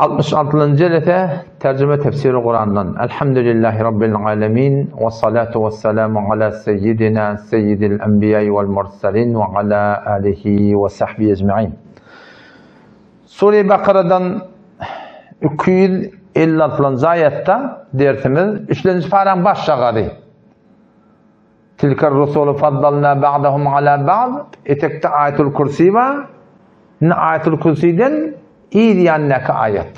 66-njy jelese Terjime Tefsiri Kurandan Elhamdülillahi Rabbil Alemin we salatu we selamu ala seyyidina seyyidil enbiýai wal mursalin we ala alihi we sahbihi ecmain. Sure Bakaradan 256-njy aýatda dersimiz 3-nji paraň baş şagazy. Tilker rusulu faddalna ba'dahum ala ba'd etekde aýatul kursi bar. Indi aýatul kursiden yz ýanyndaky aýat.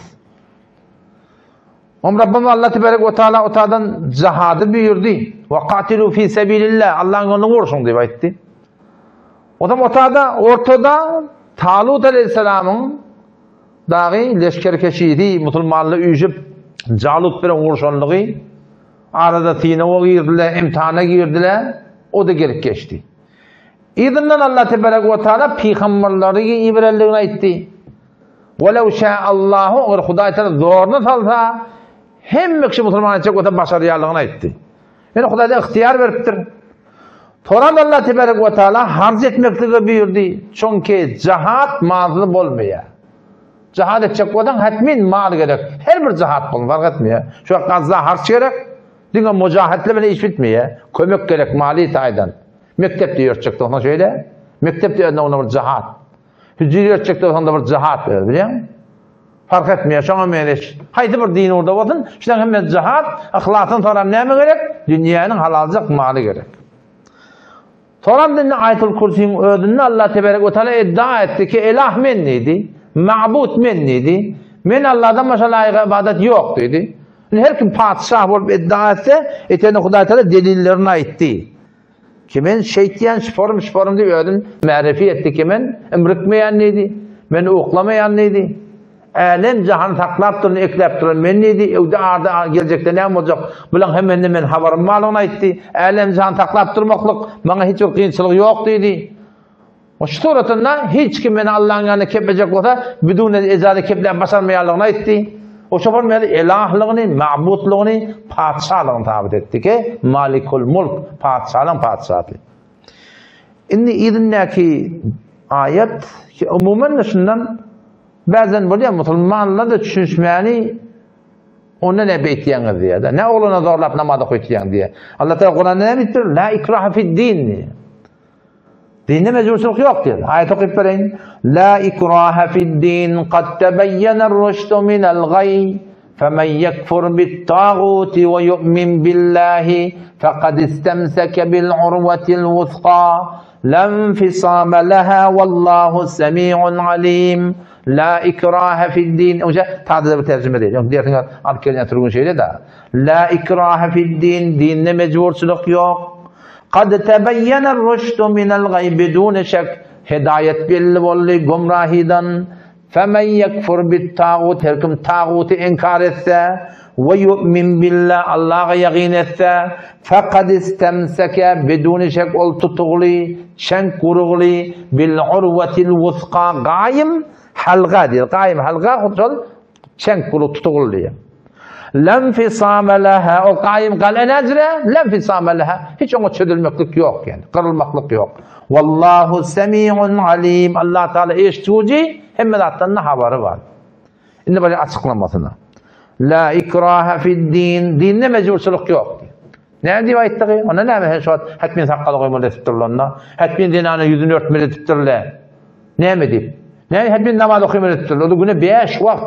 Om Rabbim Allah tebarek we taala otadan jihady buýurdy. Wa qatilu fi sabilillah Allah'yň ýolunda urşuň diýip aýtdy. Odam otada ortada Talut aleyhisselamyň dagy leşger keşisi musulmanlar üýşüp Jalut bilen urşanlygy Arada synaga girdiler, imtihana girdiler, o-da gelip geçdi. Yzyndan Allah tebarek we taala pygamberleri iberenligini aýtdy. Welew şa'allahu, eger Hudaý taala zoruna salsa, hemme kişi musulman etjek bolsa başarýanlygyny aýtdy. Ýöne Hudaý ygtyýar beripdir. Soran Allah tebarek we taala harç etmeklige buýurdy. Çünki jahat malsyz bolmaýar. Jihad etjek bolsaň hetmin mal gerek. Her bir jihad bolsun fark etmeýär. Şu wagt gazza harç gerek. Diňe mujahidler bilen iş bitmeýär. Kömek gerek maliýe taýdan. Mekdepde ýörtjek bolsaň şeýle. Mekdepde özüne onda bir jihad. Hüjre ýörtjek bolsaň da bir jihad öz bilýäňmi? Fark etmeýär. Şoňa meňzeş. Haýsy bir din ugurda bolsun, şularyň hemmesi jihad. Yhlasdan soram näme gerek? Dünýäniň halaljak maly gerek. Soram dinde Aýatul Kürsüň özünde Allah teberek we taala iddia etdi ki, Elah men diýdi, Ma'bud men diýdi. Men Allahdan başga laýyk ybadat ýok diýdi. Indi her kim patyşah bolup iddia etse, etende Hudaý Taala delillerini aýtdy. Ki men şeýtýän, şuparym, şuparym diýip özüni märefi etdi ki men imrikmeýän diýdi. Men uklamaýan diýdi. Älem jahany saklap duran, ekläp duran men diýdi. Öwde arda geljekde näme boljak, bulaň hemmesinden men habarym barlygyny aýtdy. Älem jahany saklap durmaklyk maňa hiç bir kynçylyk ýok diýdi. O şu suratynda hiç kim meni Allahyň ýanynda keplejek bolsa, bidune ejaza kepläp başarmaýanlygyny aýtdy. O şoför meni elahlygyny, mabutlygyny, patyşalygyny sabyt etdi ki, Malikul Mulk, patyşalaryň patyşasy. Indi yzyndaky aýat ki, umuman şundan Bäzden bolýar musulmanlar-da düşünişmäni onda ne beýtýäňiz diýýär-de. Ne oglana zorlap namaz okatýaň diýýär. Allah Taala Kuranda näme diýipdir? La ikraha fid-din diýýär. Dinde mejburçylyk ýok diýýär. Aýat okyp bereýin. La ikraha fid-din kad tebeýýener ruşdu minel gaý femen yekfur bit-taguti we yu'min billahi fekad istemseke bil urwatil wusqa La infisama leha wallahu semi'un alim. La ikraha fid-din. Oňa taze bir terjime diýdi. Ýok diýersiň alyp gelýän türgün şeýle-de. La ikraha fid-din. Dinde mejburçylyk ýok. Kad tebeýýene ruşdu minel gaý bidun şek. Hidaýat belli boldy gumrahydan. Femen ýekfur bit-tagut, her kim taguty inkar etse, we ýu'min billah, Allaha ýagyn etse, fekad istemseke, biduni şek ol tutugly, çeňk gurugly, bil urwatil wuska, gaýym halga diýýär, gaýym halga hut şol çeňk gurug tutugly diýýär. Lenfisame leha, ol gaýym gala näzire, lenfisame leha, hiç oňa çözülmeklik ýok, ýani gyrylmaklyk ýok. Wallahu semiun alim, Allah Taala eşidiji, hemme zatdan da habary bar. Indi bir açyklamasyna. La ikraha fid-din, dinde mejburçylyk ýok. Näme diýip aýtdygy? Onda näme sen şu wagt hetmin sakgal goýmaly edipdirler onda? Hetmin zenana ýüzüni örtmeli edipdirler. Näme diýip? Näme hetmin namaz okamaly edipdirler? O güne 5 wagt.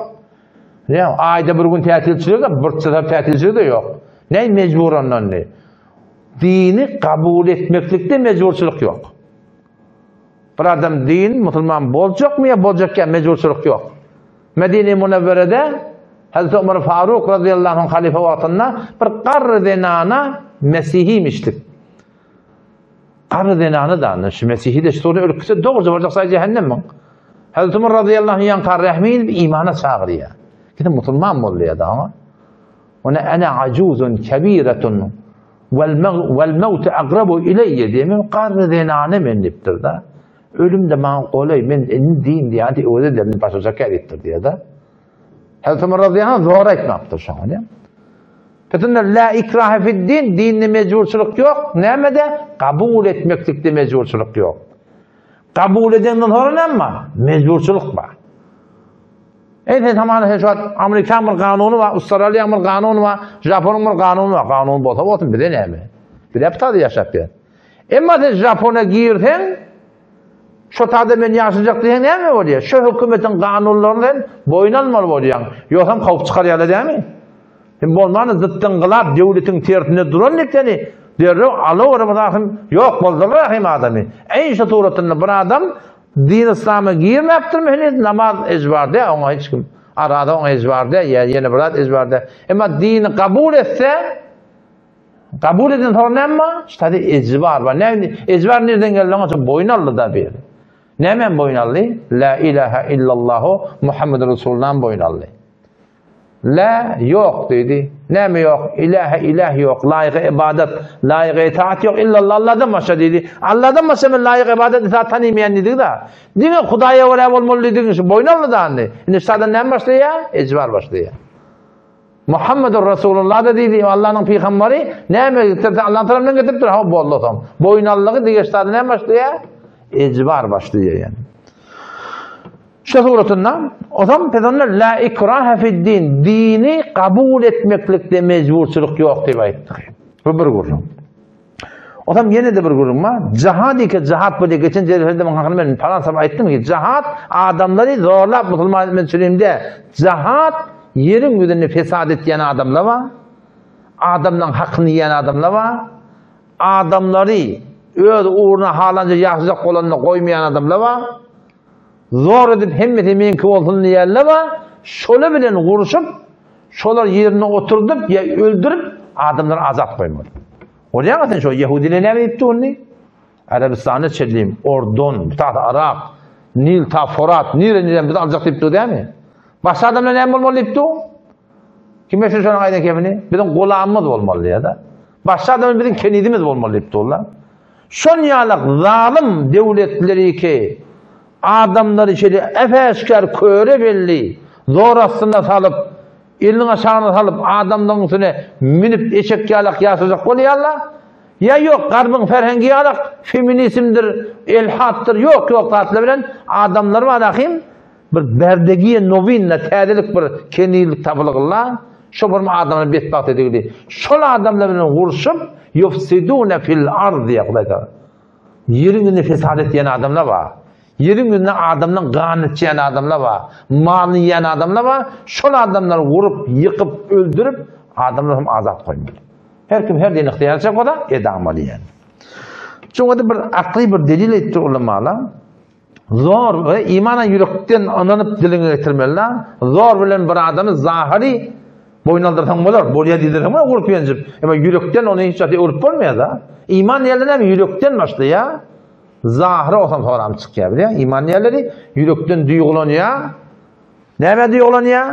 Ne, aýda bir gün tätilçilik-de, bir çyzar tätilçilik-de ýok. Ne mejbur ondan ne? Dini kabul etmeklikde mejburçylyk ýok. Bir adam din, musulman boljakmy ýa boljak ýa mejburçylyk ýok. Medine Münewwerede Hazreti Ömer Faruk radıyallahu anh halife wagtynda bir garry zenana mesihimişdik. Garry zenany da, şu mesihi de şu ölüp dogruca barjak saý cehennem. Hazreti Ömer radıyallahu anh ýaňka rehmi inip imana çagyrýar. Gidip musulman bolýar da oňa. Ona ana ajuzun kebiretun wal maut agrabu ileýye diýip, men garry zenany men diýipdir da. Ölüm de maňa golaý, men indi din diýýän, özi de başa diýipdir diýýär da. Hazreti Ömer radıyallahu anh zor aýtmapdyr şoňa diýýär. Pesinde la ikrahe fid din, dinde mejburçylyk ýok, nämede? Kabul etmeklikde mejburçylyk ýok. Kabul edenden sonra näme bar? Mejburçylyk bar. Eý sen hamana sen şu wagt Amerikan bir kanuny bar, Awstraliýanyň bir kanuny bar, Japonyň bir kanuny bar. Kanun bolsa bolsun bize näme? Biz hep taýda ýaşap ýör. Emma sen Japona girseň, şo taýda men ýaşajak diýseň näme bolýar? Şo hökümetiň kanunlaryny sen boýun almaly bolýaň. Ýogsam kowup çykarýarlar dämi? Sen bolmanda zytdyň gylap döwletiň tersinde duran diýip seni derrew alawara bir ahym ýok boldurlar ahym adamy. Eý şu suratynda bir adam din yslama girmäpdirmi heniz namaz ejbar dä oňa hiç kim araza oňa ejbar dä ýa ýene bir zat ejbar dä. Emma dini kabul etse kabul eden soň näme bar? Ştada ejbar bar. Näme ejbar nirden geldi oňa boýun aldy da bir. Näme boýun aldy? La ilaha illallahu Muhammed Resulullah boýun aldy. Lä, ýok diýdi. Näme ýok? Ilähe iläh ýok, laýyk ybadat, laýyk itaat ýok, illallah Alladan başga diýdi. Alladan başga men laýyk ybadat itaat tanymaýan diýdik-da. Diňe Hudaýa görä bolmaly diýdigiň şu boýun aldy-da indi. Indi şadan näme başlaýar? Ejbar başlaýar. Muhammedur Rasulullah da diýdi, Allanyň pygamberi näme getirse Allah'ın tarapyndan getiripdir, ha boldy soň. Boýun aldygy diýe şadan näme başlaýar? Ejbar başlaýar ýani. Şu suratynda ozam biz onda la ikraha fid-din, dini kabul etmeklikde mejburçylyk ýok diýip aýtdyk. Bu bir gürrüň. Ozam ýene-de bir gürrüň bar. Jihad eke jihad bu geçen jelsede muň hakyny men palan sap aýtdym ki, jihad adamlary zorlap musulman etmek üçin-de, jihad ýeriň ýüzünde fesat etýän adamlar bar. Adamlaryň hakyny iýen adamlar bar. Adamlary öz ugruna halanja ýaşajak bolanda goýmaýan adamlar bar. Zor edip hemmesi meňki bolsun diýýärler bar, şolar bilen urşup, şolar ýerine oturdyp ýa öldürip adamlary azat goýmaly. Bolýarmy sen şo ýehudiler näme diýipdi ony? Arabistana çenli, Ordon, ta Arak, Nil ta Forat, nire nire biz aljak diýipdi dämi? Başga adamlar näme bolmaly diýipdi? Kim meşhur şonuň aýdan kemini? Biziň gulamymyz bolmaly diýýär-de. Başga adamlar biziň kenizimiz bolmaly diýipdi olar. Şon ýalak zalym döwletleri ki, adamlary şeýle äp-äşgär köre belli, zor astyna salyp, eliniň aşagyna salyp, adamlaryň üstüne münüp eşek ýalak ýaşajak bolýarlar. Ýa ýok, garbyň ferhengi ýalak feminizmdir, elhatdyr, ýok, ýok zatlar bilen adamlar bar ahym, Bir berdegiýe nowinna täzelik bir kenirlik tapylgylla, şo bir adamlar betbagt edigili. Şol adamlar bilen urşup, ýufsidune fil ard diýýär Hudaý Tagala. Ýeriň ýüzünde fesat etýän adamlar bar. Ýeriň ýüzünde adamdan gan içýän adamlar bar. Malyny iýen adamlar bar. Şol adamlary urup, ýykyp, öldürip, adamlar hem azat goýmaly. Her kim her dini ygtyýar etjek bolsa, edamaly ýani. Şoňa bir akly bir delil aýtdy ulamalar. Zor we imana ýürekden ynanyp diliňe getirmeli-da. Zor bilen bir adamy zahyry boýun aldyrsaň bolar, bolýar diýdirseň bolar urup ýenjip. Emma ýürekden ony hiç wagt öwrüp bolmaýar-da. Iman diýenler näme? Ýürekden başlaýar. Zahyry otam soram çykýar, bilýäň? Iman diýenleri ýürekden duýgulanýar. Näme duýgulanýar?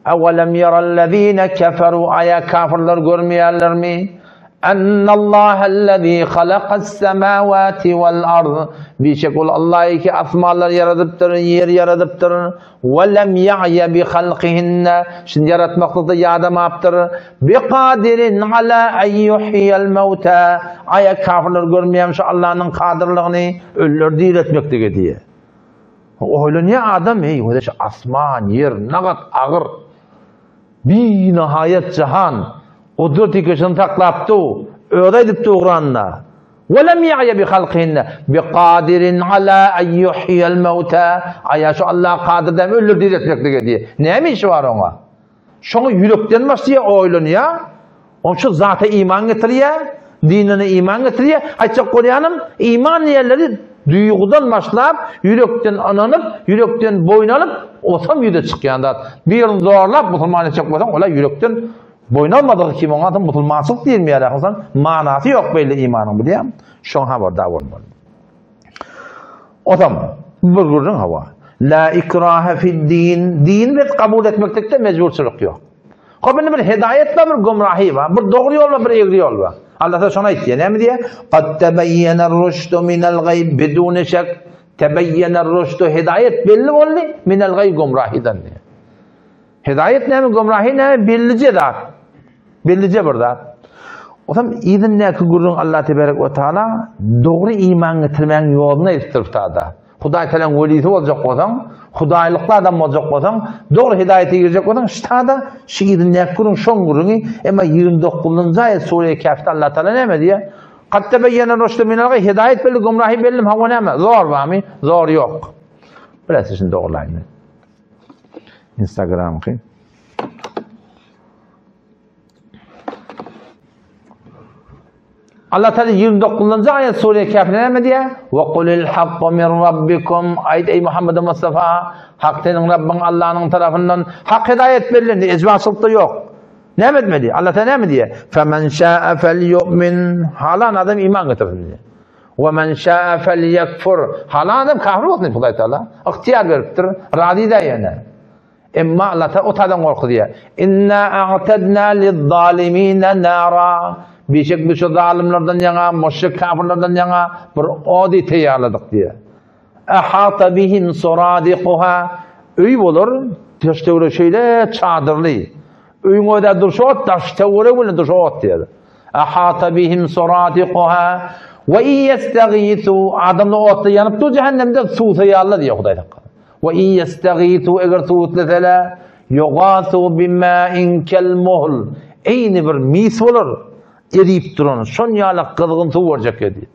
Awalem yarallazina kafaru aýa kafirler görmeýärlermi? Ennallahellezî halakas-semawati wal-ard. Bişek ol Allah ki asmanlary ýaradypdyr, ýeri ýaradypdyr. We lem ya'ya bi halqihinna. Şuny ýaratmaklykda ýadamapdyr. Biqadirin ala en yuhyiyal mauta. Aýa kafirler görmeýärmi şu Allahnyň kadyrlygyny ölüleri diriltmeklige diýe. Oýlanýar adam, eý, şu asman, ýer nagat agyr. Binahaýat jahan gudrat ikeşini saklapdy, özi aýdypdy Kuranda. Welem ýa'ya bi halkyhinne bi kadirin ala en yuhyiyel mauta. Aýa şu Allah kadyr däl ölüleri diriltmeklige diýe. Näme işi bar oňa? Şoňa ýürekden başlaýar, oýlanýar. Oň şu zata iman getirýär, dinine iman getirýär. Aýtjak bolýanym, iman diýenleri duýgudan başlap, ýürekden ynanyp, ýürekden boýun alyp, otam ýüze çykýan zat. Birini zorlap musulman etjek bolsaň, ola ýürekden boýun almadygy kim oňa soň musulmançylyk diýilmeýär, ahyrsoň manasy ýok beýle imanyň bilýäňmi? Şoň habardar bolmaly. Otam bir gürrüň hawa. La ikraha fid din. Dini biz kabul etmeklikde mejburçylyk ýok. Hop indi bir hedaýet bar, bir gümrahi bar. Bir dogry ýol bar, bir egri ýol bar. Allah da şony aýtýar. Näme diýýär? Kad tebeýýener ruşdu minel gaýb biduni şek. Tebeýýener ruşdu hedaýet belli boldy minel gaýb gümrahidan diýýär. Hedaýet näme, gümrahi näme bellije zat. Bellije bir zat. Otam yzyndaky gürrüň Allah teberek we taala dogry iman getirmäň ýoluny aýdypdyr bu tada. Hudaý Taalaň welisi boljak bolsaň, Hudaýlykly adam boljak bolsaň, dogry hidaýete girjek bolsaň, ştada şu yzyndaky gürrüň şoň gürrüňi, emma 29-njy aýat Sure-i Kehfde Allah Taala näme diýýär? Kad tebeyyene rüşdü minel gay, hidaýet belli, gümrahy belli, hawa näme? Zor barmy? Zor ýok. Biraz şunu dogrulayyn men. Instagramky. Allah Teala 29-njy aýat Sure Kehfde näme diýýär? Wa qulil hakku min rabbikum. Aýt eý Muhammed Mustafa, hak seniň Rabbiň Allanyň tarapyndan hak hidaýat berlendi, ejmaçylykda ýok. Näme etmeli? Allah Teala näme diýýär? Femen şaa felyu'min. Halan adam iman getirsin diýýär. Wa men şaa felyekfur. Halan adam kafir bolsun diýip Hudaý Teala ygtyýar beripdir. Razy da ýene. Emma Allah Teala o taýdan gorkuzýar. Inna a'tadna liz-zalimina nara. Bişek biz şu zalymlardan ýaňa, müşrik kafirlerden ýaňa bir ody taýýarladyk diýýär. Ahata bihim suradiquha. Öý bolar, daş-töweregi şeýle çadyrly. Öýüň özi durşy ot, daş-töweregi bilen durşy ot diýýär. Ahata bihim suradiquha we iyestagithu. Adamlar otda ýanyp dur cehennemde suwsaýarlar diýýär Hudaý Taala. We iyestagithu eger suw isleseler, yugasu bima'in kelmuhl. Eýni bir mis bolar, erip duran, şon ýaly gyzgyn suw berjek diýdi.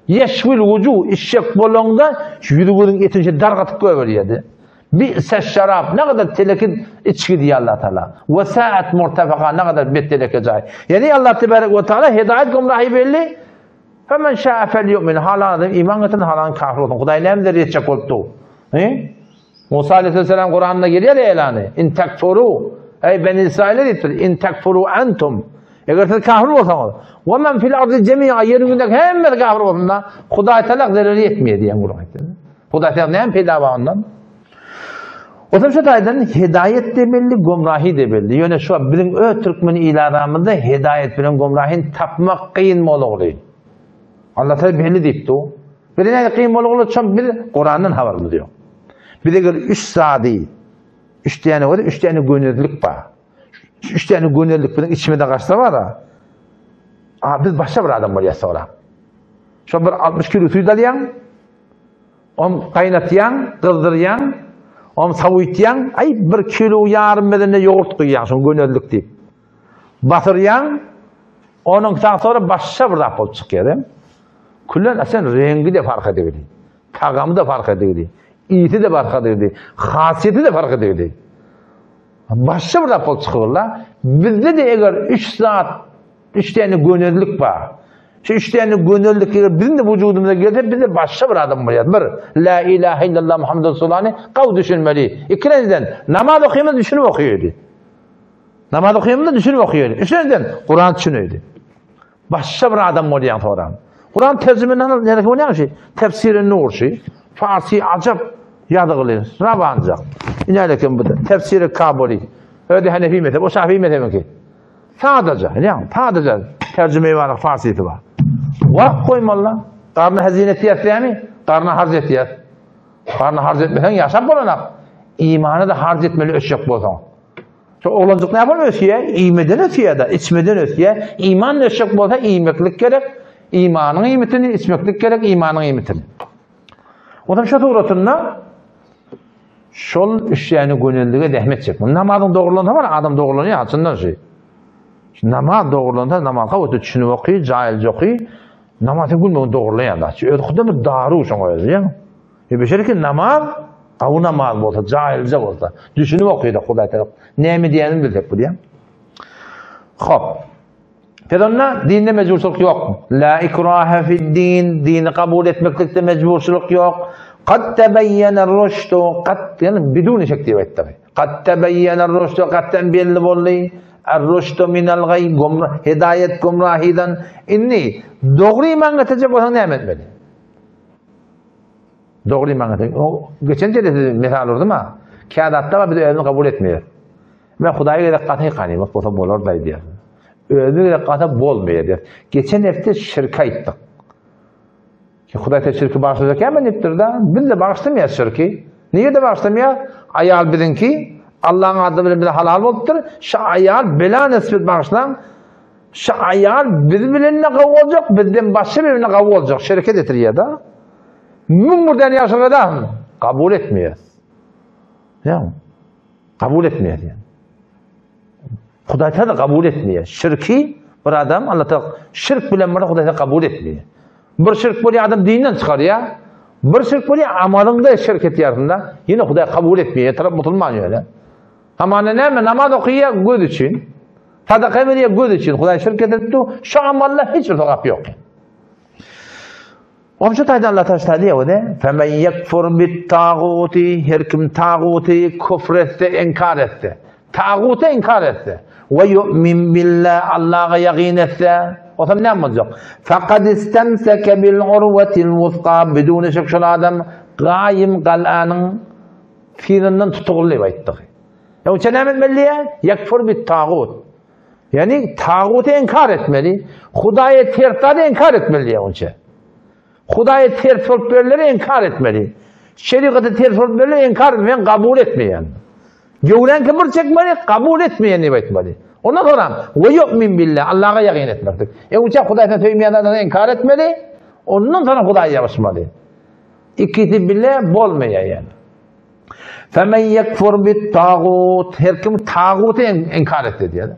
Ýeşwil wujuh, içjek bolaňda şu ýüzi gözüň etini şeýle dargatyp goýberýärdi. Bi'se şarap, ne kadar teleki içgi diýýär Allah Taala. We sa'at murtafaka, ne kadar bet teleke jaý. Ýani Allah tebarek we taala hidaýet gümrahy belli. Femen şa'a felyu'min, halan adam iman getirsin, halan kafir bolsun. Hudaý näme der etjek bolup dur? He? Musa aleyhisselam Kur'an'da gelýär elany. In tekfuru, eý beni İsrail diýipdir. In tekfuru entum. Eger siz kafir bolsaňyz, we men fil ardy jemi'a ýeriň ýüzündäki hemmesi kafir bolsun-da, Hudaý Taala zerer ýetmeýär diýen gürrüň aýtdy. Hudaý Taala näme peýda bar ondan? Otam şu taýdan hidaýet de belli, gomrahi de belli. Ýöne şu biziň öz türkmen ilaramyzda hidaýet bilen gomrahyny tapmak kyn bolugly. Allah Taala belli diýipdi. Bize näme kyn bolugly, çom biz Kurandan habarymyz ýok. Biz eger üç zady, üç däne bolsa, üç däne gönezlik bar. Şu üç däne gönezlik biziň içimize gaçsa bar-a, a biz başga bir adam bolýas soňra. Şo bir 60 kilo süýt alýaň, on gaýnatýaň, gyzdyrýaň, on sowutýaň, aý bir kilo ýarym bedende ýogurt guýýaň, şoň gönezlik diýip. Basyrýaň, onuň soň sonra başga bir zat bolup çykýar, hem. Küllen sen reňgi-de fark edibili, tagamy-da fark edibili, ýiti-de fark edibili, hasiýeti-de fark edibili. Başga bir zat bolup çykypdyr. Bizde-de eger üç zat, üç tane gönezlik bar. Şu üç tane gönezlik eger bizim de vücudumuza gelse, bizde başga bir adam bolýar. Bir, La ilahe illallah Muhammed Resulullah'ny gawy düşünmeli. Ikinciden, namaz okuyamyz düşünip okuýardy. Namaz okuyamyz düşünip okuýardy. Üçünciden, Kur'an düşünýärdi. Başga bir adam bolýaň soran. Kuran terjimeni nädip bolýan şu? Tefsiri Nur şu. Farsi ajap ýazgyly, rawanjak. Inäleken bu da. Tefsiri Kabuli. Öde Hanefi mezhep, o Şafii mezhebinki. Sadaja, ýa, sadaja terjime bar, farsisi bar. Wagt goýmaly. Garny hazine etýäs dämi? Garny harç etýäs. Garny harç etmeseň ýaşap bolanak. Imany da harç etmeli ösjek bolsaň. Şu oglanjyk näme bolup ösýär? Iýmeden ösýär-de, içmeden ösýär. Iman ösjek bolsa iýmeklik gerek. Imanyň iýmitini içmeklik gerek, imanyň iýmitini. Ondan şu suratynda şol üçýäni gönellige zähmet çekmek. Namazyň dogrulansa bar, adam dogrulanýar, haçandan şu. Namaz dogrulansa, namaz gawy düşünip oky, jaýylja oky, namazy gülmegini dogrulanýar da. Öz huda bir daru şoňa özi, ýa. E beşer ki namaz, gawy namaz bolsa, jaýylja bolsa, düşünip okyda Hudaý tarap. Näme diýenini bilsek bolýar. Hop. Pes onda dinde mejburçylyk ýok. La ikraha fid din, dini kabul etmeklikde mejburçylyk ýok. Kad tebeyyene rüşdu, kad ýani bidun şek diýip aýtdy. Kad tebeyyene rüşdu, katdan belli boldy. Er-rüşdu minel gay, gumra, hidaýet gumrahydan. Indi dogry iman getirjek bolsaň näme etmeli? Dogry iman getirjek. O geçen jelesede mysal urdum ha. Kädatda bar biz özümiz kabul etmeýäris. Men Hudaýa gerek gaty ganymat bolsa bolar da diýýär. Özüne gerek gata bolmaýar diýýär. Geçen hepde şirki aýtdyk. Ki Hudaý te şirki bagyşlajak ýa diýipdir da. Biz de bagyşlamaýarys şirki. Nirede bagyşlamaýar? Aýal biziňki, Allahyň ady bilen bize halal bolupdyr. Şu aýal bela nisbet bagyşlaň. Şu aýal biz bilen de gawy boljak, bizden başga birine gawy boljak. Şirke getirýär da. Müň birden ýagşylyk edersin. Kabul etmeýär. Ýa kabul etmeýär diýen. Hudaý Taala kabul etmeýär. Şirki bir adam Allah Taala şirk bilen bir Hudaý Taala kabul etmeýär. Bir şirk bolýar adam dinden çykarýar. Bir şirk bolýar amalyňda şirk etýärsiň-de, ýene Hudaý kabul etmeýär. Tarap musulman ýöne. Hamana näme namaz okaýar göz üçin. Sadaka berýär göz üçin. Hudaý şirk edip dur. Şu amalla hiç bir sogap ýok. Onuň şu taýdan Allah taşla diýýär we Femen yekfur bit taguti her kim taguty kufr etse, inkar etse. Taguty inkar etse we yu'min billah Allaha ýagyn etse, o zaman näme boljak? Faqad istemseke bil urwatil wusqa bidun şek şol adam gaýym galanyň synyndan tutugly diýip aýtdy. Ýa näme etmeli diýýär? Yekfur bit tagut. Ýagny taguty inkar etmeli, Hudaýa ters zady inkar etmeli diýýär onça. Hudaýa ters bolup berleri inkar etmeli. Şerigata ters bolup berleri inkar etmeli, men kabul etmeýän. Göwräňki bir çekmeli, kabul etmeýän diýip aýtmaly. Ondan soňra we yu'min billah, Allaha ýagyn etmeklik. E onça Hudaý sen söýmeýän zadyňy inkar etmeli, ondan soňra Hudaýa ýabyşmaly. Ikisi bile bolmaýar ýani. Femen yekfur bit tagut her kim taguty inkar etdi diýýär.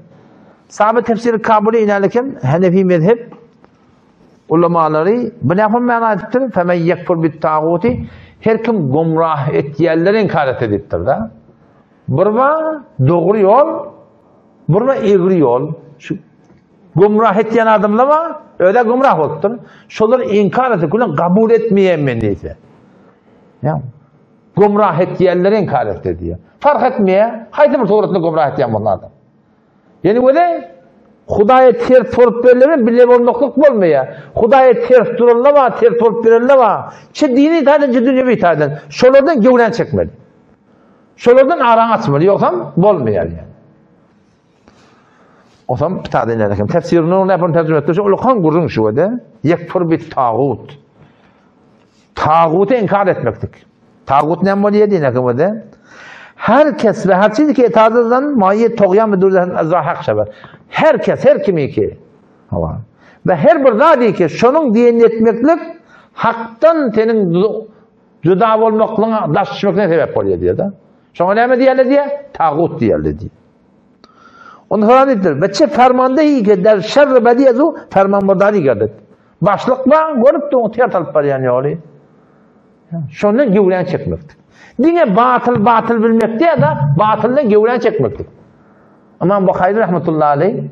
Sahabe tefsiri Kabuli inälikim Hanefi mezhep ulamalary bu näme many aýdypdyr? Femen yekfur bit taguty her kim gumrah etýänleri inkar etdi diýipdir da. Bir bar dogry ýol, bir bar egri ýol. Şu gumrah etýän adamlar bar, öde gumrah bolupdyr. Şolar inkar etse, gülen kabul etmeýän men diýse. Ýa gumrah etýänleri inkar etdi diýýär. Fark etmeýär, haýsy bir suratda gumrah etýän bolsa adam. Ýani wele Hudaýa ters bolup berlere bile bolmaklyk bolmaýar. Hudaýa ters duranlar bar, ters bolup berenler bar. Çe dini taýdan, çe dünýewi taýdan. Şolardan göwrän çekmeli. Şolardan araňy açmaly, ýogsam bolmaýar ýani. Osam kitabda iner eken. Tefsirini näme terjüme etdi? Şu ulukan gürrüň şu wede. Yekfur bit tagut. Taguty inkar etmeklik. Tagut näme bolýar diýen eken wede. Her kes ve her çiz ki itaatdan maýe togyan ve durdan azra hak şeber. Her kes, her kimi ki. Hawa. Ve her bir zady ki şonuň diýen etmeklik hakdan seniň juda bolmaklygyňa daş düşmekine sebäp bolýar diýär-de. Şoňa näme diýerler diýär? Tagut diýerler diýär. Onda soran diýipdir. Ve çe fermanda ki der şerr bediyezu ferman burdani gerdet. Başlyk bar, görüp duň ters alyp barýan ýoly. Şondan gewrän çekmekdir. Diňe batyl batyl bilmek diýe-de, batyldan gewrän çekmekdir. Imam Buhary rahmetullahi aleyh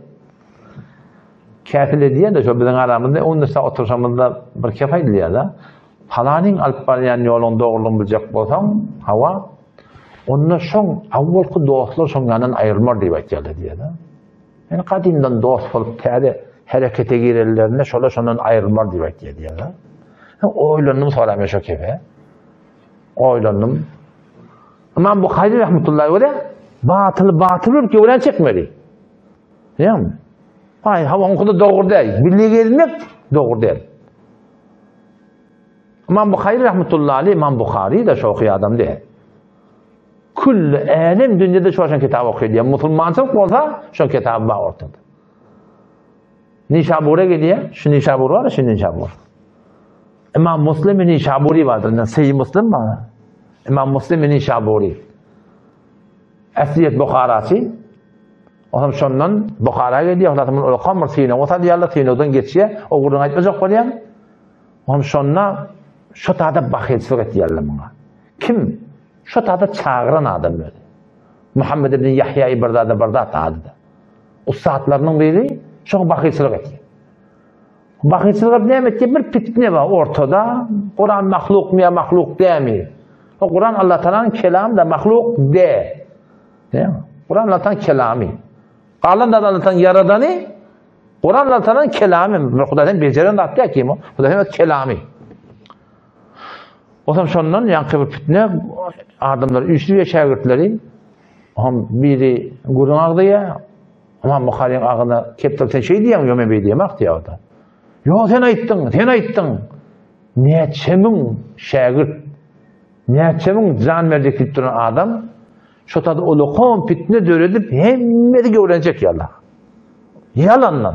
käfil edýär-de, şo biziň aramyzda onda oturşamyzda bir kep aýdylýar-da. Palanyň alyp barýan ýoluň dogrulygyny biljek bolsaň, hawa, onda şoň awwalky dostlar şoň ýanyndan aýrylmar diýip aýtýarlar diýýär-de. Ýani gadymdan dost bolup täze herekete girenlerinde şolar şondan aýrylmar diýip aýtýar diýýär-de. Oýlandym soram men şo kepe. Oýlandym. Imam Buhary rahmetullahi görä batyly batyl bilip göwrän çekmeli. Ýa. Aý, hawa, oňky-da dogry däl. Bile gezmek dogry däl. Imam Buhary rahmetullahi aleyh, Imam Buhary da şohy adam däl. Külli älem dünýede şoşan kitap okaýar. Musulmançylyk bolsa şo kitap bar ortada. Nişabura gelýär. Şu Nişabur bar, şu Nişabur. Imam Muslim Nişaburi bardyr. Sahih Muslim bar. Imam Muslim Nişaburi. Äsliýet Buharaçy. Onam şondan Buhara gelýär. Ondan soň ol bir synaga salýarlar, synagdan geçýär. O gürrüň aýtmajak bolýan. Onam şonda şo tada bahylçylyk etýärler muňa. Kim? Şo tada çagyran adam özi. Muhammed ibn Ýahýa bir zada bir zat adyda. Ussatlarynyň biri şoňa bahylçylyk etýär. Bahylçylyk edip näme etýär? Bir pitne bar ortada. Kuran mahlukmy ýa mahluk dämi? O Kuran Allah Taalanyň kelamy da mahluk dä. Näme? Kuran Allah Taalanyň kelamy. Galan da Allah Taalanyň ýaradany. Kuran Allah Taalanyň kelamy. Bir Hudaýdan bejeren zat däl ki bu. Hudaýyň kelamy. Otam şondan ýaňky bir pitne adamlar üýşdi şägirtleri. Hem biri gürrüň agzaýar. Ymam Buharyň agyna kepdir sen şeý diýýäň, ýo men beý diýemok diýýär o-da. Ýo sen aýtdyň, sen aýtdyň. Näçe müň şägirt, näçe müň jan berjek diýip duran adam şo taýda ulakan pitne döredip hemmesi göwrenjek ýaly. Ýalandan.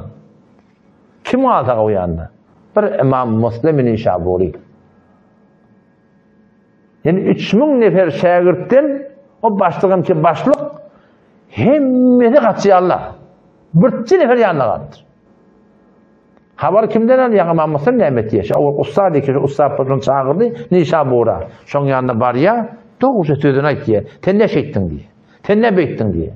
Kim galsa o ýanda? Bir Ymam Muslim Nişaburi. Ýani 3000 nefer şägirtden. O başlygam ki başlyk, hemmesi gaçýarlar. Birçe nefer ýanynda galypdyr. Habar kimden alýaň Ymam Muslim näme etýär? Şu owal ussat eken, şu ussat bir çagyrdy, Nişabura. Şoň ýanyna barýar, dogry sözüni aýtýar. Sen ne şeýtdiň diýýär. Sen ne beýtdiň diýýär.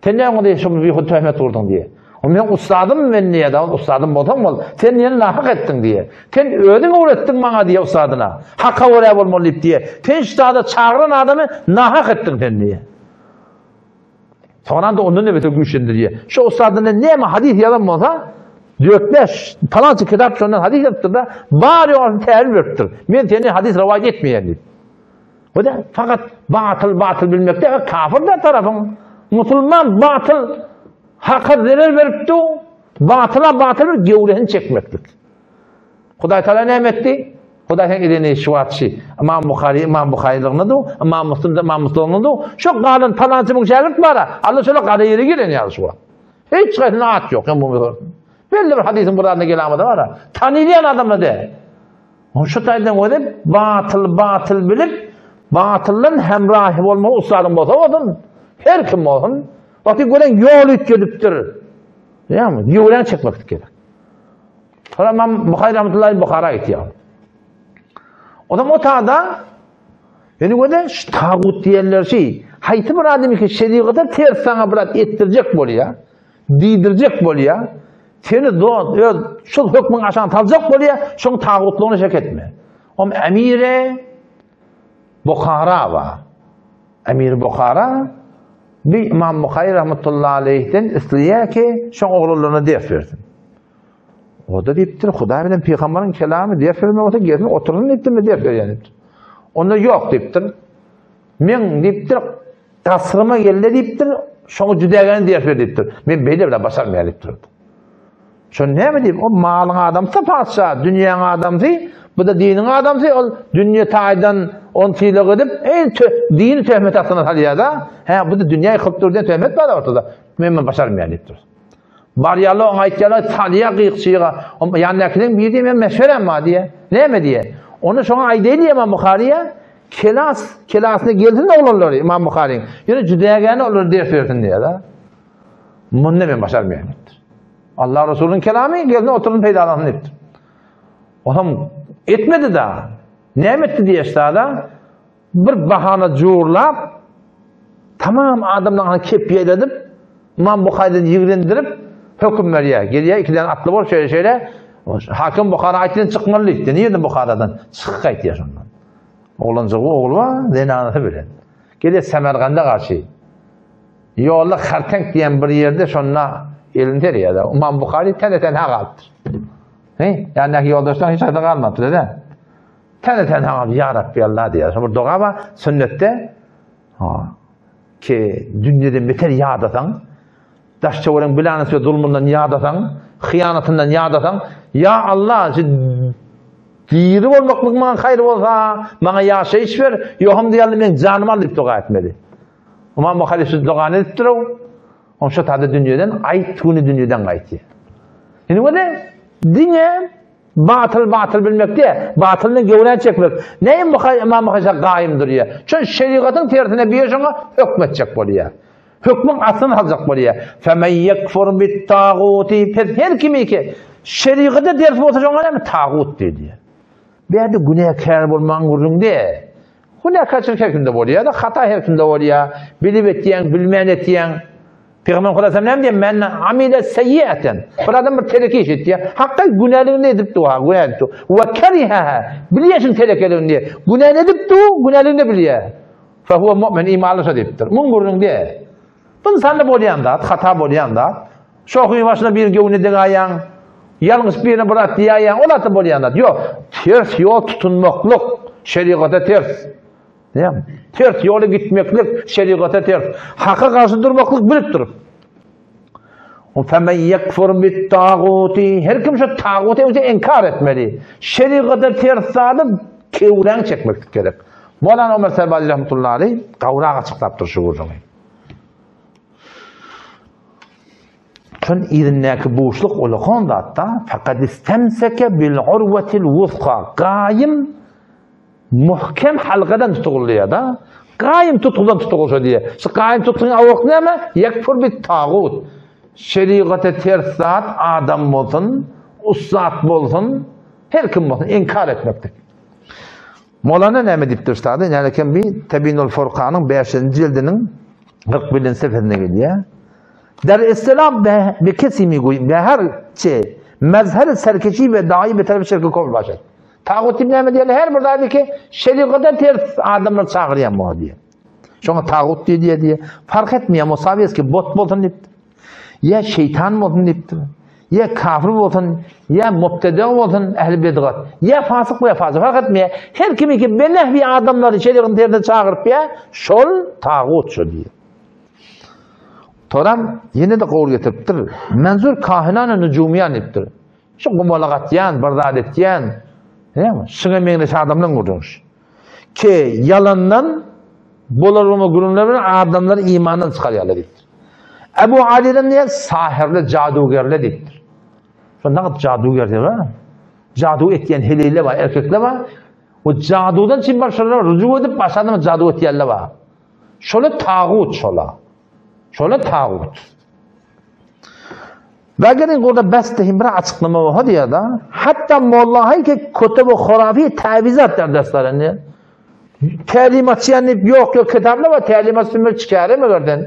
Sen ne oňa diýýär, şu bihud töhmet urduň diýýär. O men ussadym men diýýär, da ussadym bolsaň bol. Sen ýene nahak etdiň diýýär. Sen özüň öwretdiň maňa diýýär ussadyna. Haka görä bolmaly diýip diýýär. Sen şu zada çagyran adamy nahak etdiň sen diýýär. Soňra-da ondan da beter güýçlendirýär. Şu ussadyndan näme hadys ýazan bolsa, dört-bäş palança kitap şondan hadys ýazypdyr-da, bar ýogasyny tälim beripdir. Men senden hadys rowaýat etmeýän diýip. Bu da fakat batyl batyl bilmekde kafir da tarapyň. Musulman batyl haka zerer beripdi, batyla batyl bir gewresini çekmeklik. Hudaý Taala näme etdi? Hudaý sen edeni şu wagt şi. Imam Buhary Imam Buharylygyny du, Imam Muslim de Imam Muslimlygyny du. Şu galan palança müň şägirt bara. Allah şola gara ýere giren ýaly şu wagt. Hiç haýsyna at ýok. Hem bu Belli bir hadisin bir adına gelen adam var. Tanıyan adamla de. Şu taýdan ödüp batyl batyl bilip batyldan hemrahi bolmagy ussadyň bolsa bolsun. Her kim bolsun. Wagty gören ýol üýtgedipdir. Ýa-mi? Ýöwren çekmek gerek. Sonra İmam Buhari rahmetullahi Buhara gitýär. O zaman o tada ýene göde şu tagut diýenler şey, haýsy bir adam ki şeriata ters sana bir etdirjek bolýar, diýdirjek bolýar, seni dost öz şu hökmüň aşagyna saljak bolýar, şoň tagutlygyny şek etme. Om emire Buhara wa. Emir Buhara bir İmam Buhari rahmetullahi aleyhden isleýär ki, şoň oglanlaryna ders bersin. O-da diýipdir, Hudaý bilen pygamberiň kelamy ders bermek bolsa gelsin otursyn diýipdir, men ders berýän diýipdir. Onda ýok diýipdir. Men diýipdir, gasryma gelde diýipdir, şoňa jüdägeni ders ber diýipdir. Men beýle bile başarmaýan diýipdir. Şo näme diýip, o malyň adamsy patyşa, dünýäň adamsy, bu da diniň adamsy, ol dünýe taýdan on sylag edip, eý dini töhmet astyna salýar-da. Hä, bu da dünýä ýykyp dur diýen töhmet bar ortada. Men muny başarmaýan diýipdir. Barýarlar oňa aýtýarlar, salýar gyýykçyga. Ýanyndakynyň biri diýýär, men meşwerem bar diýýär. Näme diýýär? Onda şoňa aýdaýyn diýýär Imam Buhariýa, kelas, kelasyna gelsin oglanlary Imam Buharyň. Ýöne jüdägäne olara ders bersin diýýär-de. Munda men başarmaýan diýipdir. Allah Resulynyň kelamy gelsin otursyn peýdalansyn diýipdir. Olam etmedi da. Näme etdi diýýär-de? Bir bahana jurlap, tamam adamlaryň kep ýeledip, Imam Buharydan ýigrendirip, höküm berýär. Gelýär, iki däne atly bolup şeýle-şeýle, hakim Buhara aýtdy, çykmaly diýdi. Nireden Buharadan? Çykyp gaýtýar şondan. Oglanjygy ogly bar, zenanasy bilen. Gelýär Semerkanda garşy. Ýolda Hartenk diýen bir ýerde şonda elini serýär. Imam Buhary tene-tenha galypdyr. He, ýanyndaky ýoldaşlar hiç haýsy galmapdyr-da. Täze täze saňa ýa Rabbi Allah diýýär. Şo bir doga bar sünnetde. Ha. Ki dünýeden beter ýadasaň, daş töweregiň bilanasy we zulmundan ýadasaň, hyýanatyndan ýadasaň, ýa Allah şu diri bolmaklyk maňa haýyr bolsa, maňa ýaşaýyş ber, ýoham diýýärler meň janymy al diýip doga etmeli. Ymam Buhary şu dogany edipdir. Oň şo tada dünýeden aýt güni dünýeden gaýtýar. Indi wede diňe Batyl batyl bilmek dä, batyldan göwrä çekmek. Näme bu haý Ymam Buhary gaýym durýar. Şol şerigatyň tersine bir şoňa hökm etjek bolýar. Hökmüň aslyny saljak bolýar. Femen yekfur bit taguti pes her kimi ki şerigata ters bolsa şoňa näme tagut diýilýär. Bärde günäkär bolmagyň gürrüň dä. Günäkärçilik her kimde bolýar-da, hata her kimde bolýar. Bilip etýäň, bilmän etýäň. Pygamber Hudaý näme diýen? Men amile seýýaten. Bir adam bir teleke iş etýär. Hakda günäligini edip dur, ha, günä edip dur. We keriha. Bilýär şuň telekeligini diýär. Günäni edip dur, günäligini bilýär. Fa huwa mu'min imanly şo diýipdir. Muň gürrüň diýär. Bu insanda bolýan zat, hata bolýan zat. Şohuň başyna bir göwni degaýaň, ýalňyş birine bir at diýäýäň, ol ata bolýan zat. Ýok, ters ýol tutunmaklyk şerigata ters. Näme? Ters ýola gitmeklik şerigata ters. Haka garşy durmaklyk bilip durup. Femen yekfur bit taguti her kim şu taguty öňçe inkar etmeli. Şerigata ters zady kewräň çekmeklik gerek. Molana Ömer Serbazi rahmetullahi aleyh gawrak açyklapdyr şu gürrüňi. Şon yzyndaky buşluk ulakan zatda fakat istemseke bil urwatil wuska gaýym muhkem halkadan tutulýar-da. Gaýym tutgudan tutgy şo diýýär. Şu gaýym tutgyň awak näme? Ýekfur bit tagut. Şerigata ters zat adam bolsun, ussat bolsun, her kim bolsun inkar etmekdir. Molana näme diýipdir üstady? Nälekem bi Tebinul Furkanyň 5-nji jildiniň 41-nji sefesinde gelýär. Der istilah be be kesi mi goýum be her çe mezher serkeşi we dai be taraf şirki kofr başat. Tagut diýip näme diýýärler? Her bir zady ki şerigata ters adamlar çagyrýan bu diýýär. Şoňa tagut diýýär diýýär. Fark etmeýär, musawiýeski bot bolsun diýip. Ýa şeýtan bolsun diýipdir. Ýa kafir bolsun, ýa mubtede bolsun, ähli bidgat. Ýa fasyk we fajir fark etmeýär. Her kimi ki benehwi adamlary şerigatyň tersine çagyryp ýa, şol tagut şo diýýär. Toram ýene-de gowul getiripdir. Menzur kahinana nujumiýan diýipdir. Şu gumalak atýan, bir zat etýän, näme? Şuňa meňzeş adamlaryň gürrüňi şu. Ki ýalandan bolar bolmaz gürrüňler bilen adamlary imandan çykarýarlar diýipdir. Ebu Alydan diýen sahirli, jadugerli diýipdir. Şo nagt jaduger diýip, ha? Jadu etýän heleýler bar, erkekler bar. O jadudan çyn bar şolara rüju edip başga adama jadu etýänler bar. Şola tagut şola. Şola tagut. Ve geliň orada bes dehim bir açyklama bar diýýär da. Hatta mollahay ki kutub hurafi tawizat der derslerinde. Tälimat çýan diýip ýok ýok kitaplar bar tälimat sümür çykarym olardan.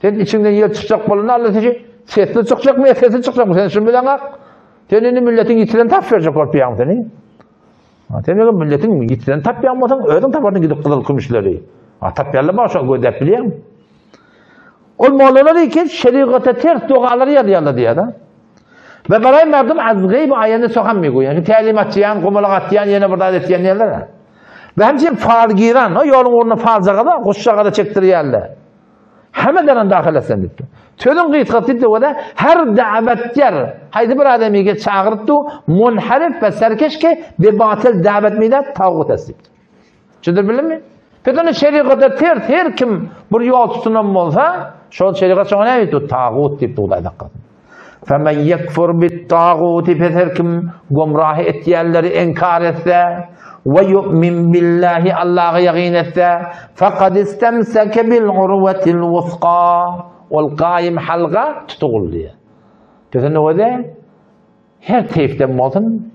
Sen içiňden ýel çykjak bolanda Allah seni sesli çykjakmy ýa sessiz çykjakmy sen şuny bileňok. Sen indi milletiň ýitiren tap berjek bolup ýaň seni. Sen öňe milletiň ýitiren tapýan bolsaň özüň tapardyň gidip gyzyl kümüşleri. Ha tapýarlar bar şo gözläp bilýäň. Ol mollalar eken şerigata ters dogalary ýazýarlar diýýär-de. Ve baraý merdum az gayb aýany sohan mi goýýan. Şu tälimatçy ýan, gumalak atýan, ýene bir zat etýän diýýärler. Ve hem falgiran, o ýoluň ugrunda faljagada, guşjagada çekdirýärler. Hemme deren dahil etsen diýipdir. Sözüň gysgasy diýipdir we her da'wetger haýsy bir adamy çagyryp du munharif we serkeş ki bi batyl da'wet midat tagut es diýipdir. Düşündirip bildimmi? Peki onda şerigata ters her kim bir ýol tutunan bolsa, şol şerigat şoňa näme diýipdir? Tagut diýipdir Hudaý saklasyn. Femen yekfur bit taguti pes her kim gomrah etýänleri inkar etse we yu'min billahi Allaha ýagyn etse faqad istemseke bil urwatil wusqa ol gaýym halga tutugul diýýär. Pes onda Her teýfden bolsun,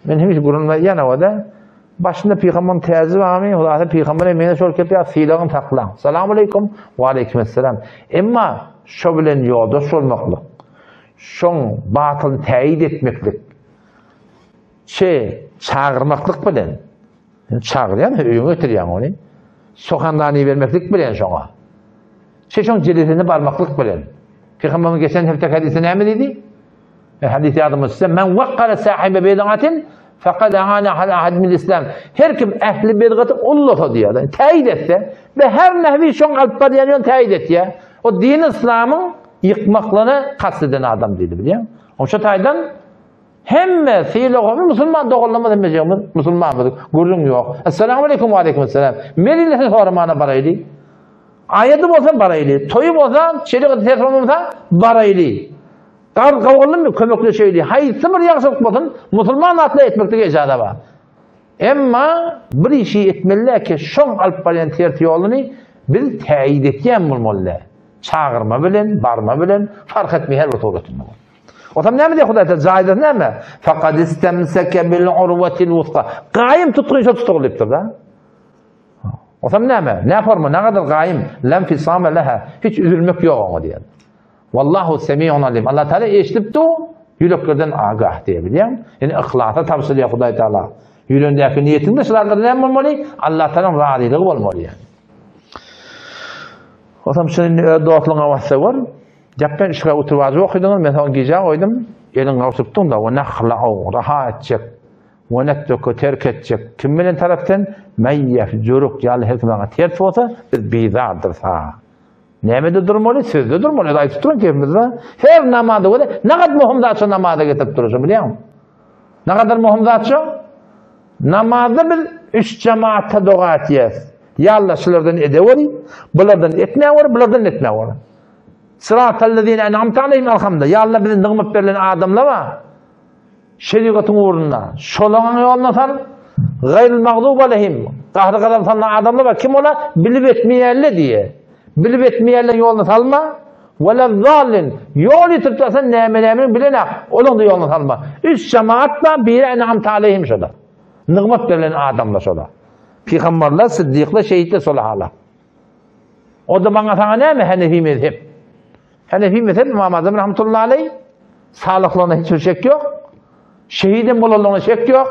men hemişe gürrüň berýän owada, başynda pygamberyň täji barmy, Hudaýa pygambere meni şol kep ýa sylagyny saklaň. Salam aleýkum, we aleýkum esselam. Emma şo bilen ýoldaş bolmaklyk, şoň batylyny täýit etmeklik, çe çagyrmaklyk bilen, çagyrýan, öýüňe getirýäň ony, sohandany bermeklik bilen şoňa. Çe şoň jelesine barmaklyk bilen. Pygamberimiz geçen hepdeki hadysda näme diýdi? E, hadys ýadyma düşse, men wakkara sahibe bid'atin faqad ana ala ahad islam. Her kim ähli bid'aty ullasa diýýär. Täýit etse we her nehwi şoň alyp barýan ýol täýit etýär. O din islamyň ýykmaklygyna kast eden adam diýdi bilýän. Oşa taýdan hemme sylagyny musulman doganlarymyz hemmejigimiz musulmanmyz. Gürrüň ýok. Assalamu aleýkum we aleýkum assalam. Mejlise soramana baraýly. Aýady bolsa baraýly. Toýy bolsa, şerigat ters bolmasa baraýly. Gar gawgalymy kömekleşeýli, haýsy bir ýagşylyk bolsun, musulman atly etmeklige ijaza bar. Emma bir işi etmeli ki, şoň alyp barýan ters ýoluny biz täýit etýän bolmaly däl. Çagyrma bilen, barma bilen fark etmeýär her bir suratynda. Otam näme diýýär Hudaý Teala? Jaýdasy näme? Faqad istemseke bil urwatil wusqa. Gaýym tutgyn şo tutgy diýipdir da. Otam näme? Näme forma? Nägadar gaýym? Lam fisame leha. Hiç üzülmek ýok oňa diýýär. Wallahu semiun alim. Allah Teala eşidip dur, ýüreklerden agah diýe bilýän. Ýani yhlasa tabşyrýar Hudaý Teala. Ýüregindäki niýetiň de şulardan näme bolmaly? Allah Tealanyň razylygy bolmaly ýani. Osam şuny indi öz dostlugyňa bassa gör. Gepden işe oturyp ajy okydyňyz, men soň gijä goýdum. Eliňi gowşurtdyň da, we nahla'u, raha etjek. We netruku, terk etjek. Kim bilen tarap sen? Men ýefjuruk, ýaly her kim maňa ters bolsa, biz bizardyrys ha. Nämede durmaly? Sözde durmaly. Öz aýdyp duran kepimizde. Her namazda göre nagat möhüm zat şo namaza getirip duruşy bilýäňmi? Nagadar möhüm zat şo? Namazda biz üç jemaatda doga etýäs. Ýa Allah şulardan edeweri, bulardan etmäweri, bulardan etmäweri. Sıratallezine en'amte aleyhim alhamda. Ýa Allah bize nygmat berlen adamlar bar. Şerigatyň ugrunda şolaryň ýoluna sal. Gaýril magdub aleyhim. Gahry gazap salynan adamlar bar. Kim olar? Bilip etmeýärler diýe. Bilip etmeýärler ýoluna salma. Welezzallin. Ýol ýitirip dursan näme-näme bilenak. Olaň da ýoluna salma. Üç jemaat bar, biri en'amte aleyhim şolar. Nygmat berlen adamlar şolar. Pygamberler, siddikler, şehitler şolar hala. O da maňa saňa näme Hanefi mezhep? Hanefi mezhep Imam Azam rahmetullahi aleyh salyhlygyna hiç bir şek ýok. Şehidem bolanlygyna şek ýok.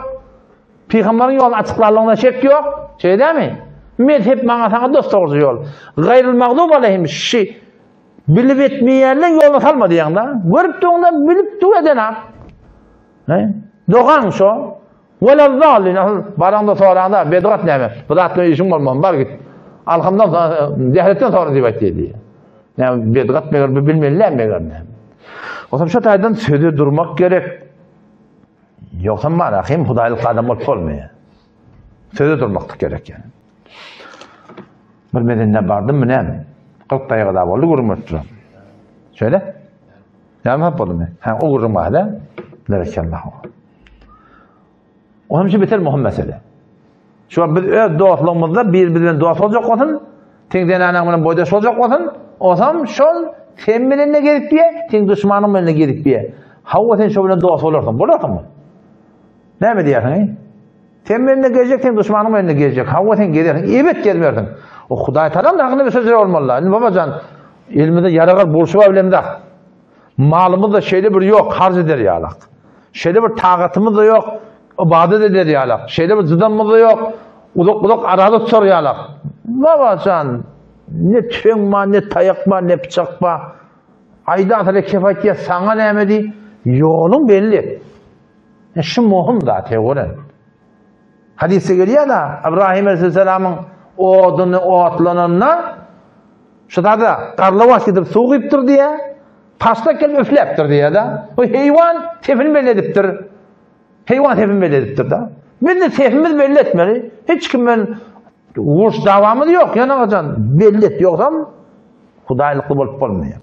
Pygamberiň ýoluny açyklanlygyna şek ýok. Şeýle dälmi? Mezhep maňa saňa dost dogry ýol. Gaýrul magdub aleyhim şi bilip etmeýänler ýoluna salma diýýäň-da. Görüp durňda bilip dur edenak. He? Dogan şo. Welezzallin asyl baraňda soraňda bedgat näme? Bu zat bilen işiň bolmasyn bar git. Alhamdan dehretden sora diýip aýtdy diýýär. Näme bedgat meger bu bilmeli näme meger näme. Otam şu taýdan söze durmak gerek. Ýogsam bar ahim hudaýlyk adam bolup bolmaýar. Söze durmaklyk gerek ýani. Bir medende bardym mı näme? 40 daýga da boldy gürrüň berip duran. Şeýle? Näme hap boldumy? Ha, o gürrüň bar da. Berekallahu. Onuň üçin beter möhüm mesele. Şu biz öz dostlugymyzda bir bilen dost boljak bolsun, seň zenanaň bilen boýdaş boljak bolsun, osam şol sen bilen de gezip diýe, seň duşmanyň bilen de gezip diýe. Hawa sen şo bilen dost bolarsyň, bolarsyňmy? Näme diýersiň? Sen bilen de gezjek, seň duşmanyň bilen de gezjek. Hawa sen gezersiň, ebet gezmersiň. O Hudaý talam da hakynda bir sözler bolmaly. Indi babajan, elimizde ýaragar burçy bar bilemizok. Malymyz-da şeýle bir ýok, harç eder ýalak. Şeýle bir tagatymyz-da ýok, ybadat eder ýalak. Şeýle bir jydamymyz-da ýok, uzak-uzak araza tutar ýalak. Babajan, ne tüfeň bar, ne taýak bar, ne pyçak bar. Aýdan sala kep aýtýar, saňa näme diý, ýoluň belli. E, şu möhüm zat, heý, Hadysda gelýär-de, Ibrahim aleyhisselamyň oduny otlananda, Şu zada garlawaç gidip suw guýupdyr diýýär. Paşlak gelip üfläpdir diýýär-de. Bu heýwan sesini belli edipdir. Heýwan sesini belli edipdir-de. Biz de sesimizi belli etmeli. Hiç kim bilen uruş dawamyz ýok. Ýöne haçan belli et, ýogsam hudaýlykly bolup bolmaýar.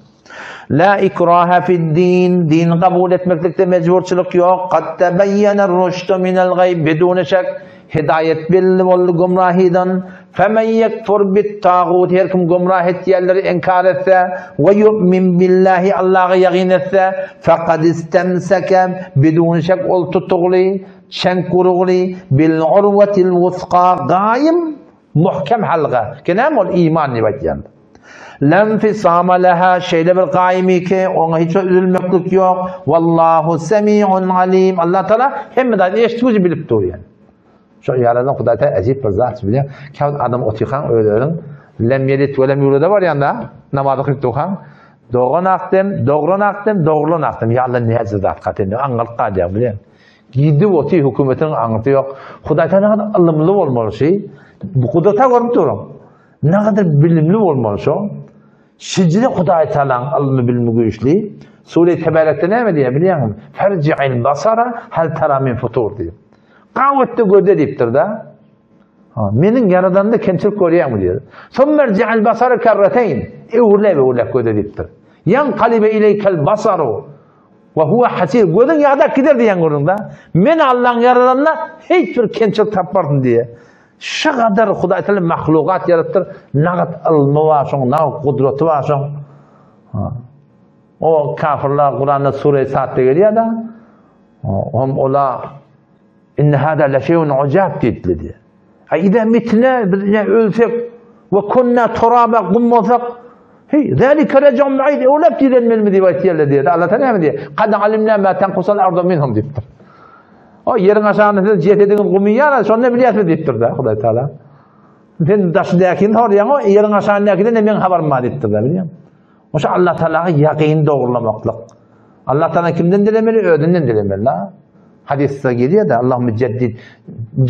La ikraha fid-din, din kabul etmeklikde mejburçylyk ýok. Kad tebeýýene ruşdu minel gaýb biduni şek. Hidaýet belli boldy gümrahydan. Femen ýekfur bit-tagut, her kim gümrah etýänleri inkar etse, we ýu'min billahi, Allaha ýagyn etse, fekad istemseke, biduni şek ol tutugly, çeňk urugly, bil urwatil wuska, gaýym, muhkem halga. Ki näme ol iman diýip aýdýarlar. Lenfisama leha, şeýle bir gaýymy ki, oňa hiç bir üzülmeklik ýok. Wallahu semiun alim. Allah Taala hemme zady eşitip bilip dur ýani. Şo ýaradan Hudaý Taala äjip bir zat bilýän. Käbir adam otykaň öz-özüň lem ýelit we lem ýulada barýanda namaz okyp durkaň dogan akdem, dogran akdem, dogrulan akdem. Ýa Allah näce zat gat indi aňňalyp galýaň bilýän. Gidip otyr hökümetiniň aňysy ýok. Hudaý Taala nägadar ylymly bolmaly şi. Bu gudrata görüp duruň. Nägadar bilimli bolmaly şo. Şijide Hudaý Taalaň ylmy bilimi güýçli. Sure Teberekde näme diýýär bilýäňmi? Ferji'il basara hal tara min futur diýip. Gawetde gözle diýipdir-de. Ha, meniň ýaradanda kemçilik görýäňmi diýýär. Summerji'il basara kerreteyn. Öwürläp öwürläp gözle diýipdir. Ýanqalibe ileýkel basaru we huwa hasir. Gözüň ýagdak gider diýen gürrüňde. Men Allaň ýaradanda hiç bir kemçilik tapmarsyň diýýär. Şu gadar Hudaý Taala mahlugat ýaradypdyr. Nagat ylmy bar şoň, nagat gudraty bar şoň. O kafirler Kuranda sure Satda gelýär-de. Hom ola inne hada la şeyun ujab diýipdi diýýär. A ida mitne biz ine ölsek we kunna turaba gum bolsak Hey, zalika raj'un ba'id. Öwlap diýlenmelimi diýip aýtýarlar diýýär. Allah Taala näme diýýär? Kad alimna ma tanqusal ardu minhum diýipdir. O ýeriň aşagynda siz jesediňiz gumy ýaly, şonda bilýärsiňiz diýipdir-de Hudaý Taala. Sen daşyndakini sorýaň, o ýeriň aşagyndakydan meň habarym bar diýipdir-de, bilýäňmi? Oşa Allah Taalaga ýakyn dogurlamaklyk. Allah Taala kimden dilemeli? Özünden dilemeli. La. Hadysda gelýär-de, Allahümme jeddid